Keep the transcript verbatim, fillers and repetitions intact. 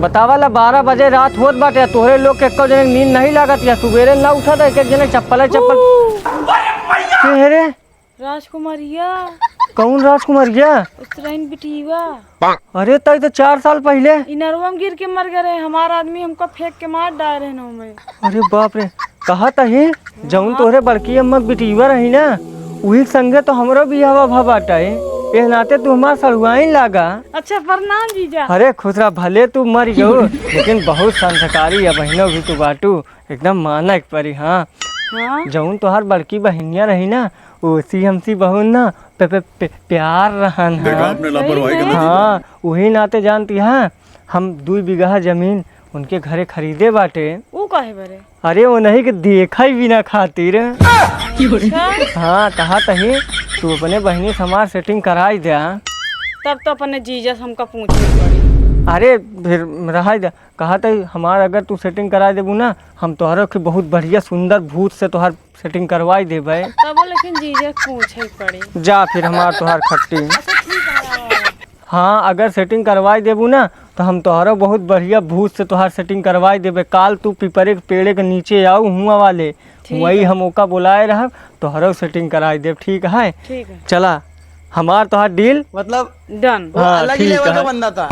बतावा ला, बारह बजे रात होत बाटे, तोहरे लोग के एक्को जने नींद नहीं लागत या? सुबेरे ना उठत है, एक एक जने चप्पल है, चप्पल। के है रे? राजकुमारिया। कौन राजकुमारिया? उसराइन बिटिया। अरे, तई तो चार साल पहिले इनरवा में गिर के मर गए रहे। हमार आदमी हमका फेंक के मार डाले रहे नौ में। अरे बाप रे, कहा तही, जौन तोहरे बड़की अम्मा के बिटिया रही ना, उही के संगे तो हमरो बियाहवा भा बाटे। एह नाते तू हमार सड़ुआइन लागा। अच्छा, प्रणाम जीजा। अरे खुश रहा, भले तू मर गयो, लेकिन बहुत संस्कारी है बहिनो भी तू बाटू, एकदम मानक परी। हाँ, हाँ। जौन तोहार बड़की बहिनिया रही ना, उसी हमसी बहुत ना पे, पे, पे, प्यार रहन है। बेटा, आपने लापरवाही का नतीजा। हाँ, उही नाते जानती है, हम दुई बीघा जमीन उनके घरे खरीदे बाटे। ऊ काहे बरे? अरे, उन्हीं के देखा ही बिना खातिर। अच्छा। हाँ, कहा तही, तू अपने बहिनी से हमार सेटिंग कराई दे। तब तो अपने जीजा से हमका पूछे पड़ी। अरे, फिर रहाई दे। कहा तही, हमार अगर तू सेटिंग कराई देबू ना, हम तोहरे के बहुत बढ़िया सुंदर भूत से तोहार सेटिंग करवाई देबे। तबो लेकिन जीजा के पूछे पड़ी। जा फिर हमार तोहार खट्टी। अच्छा, ठीक है। हाँ, अगर सेटिंग करवाई देबू ना, तो हम तोहरो बहुत बढ़िया भूत से तोहार सेटिंग करवाई देबे। काल तू पीपरे के पेड़े के नीचे आऊ, हुआं वाले, ठीक वही है। हम ओका बुलाए रहब, तोहरो सेटिंग कराई देब, ठीक है? ठीक है। चला, हमार तोहार डील। मतलब, डन। वो हाँ, अलग ही ठीक लेवल का है। बंदा था।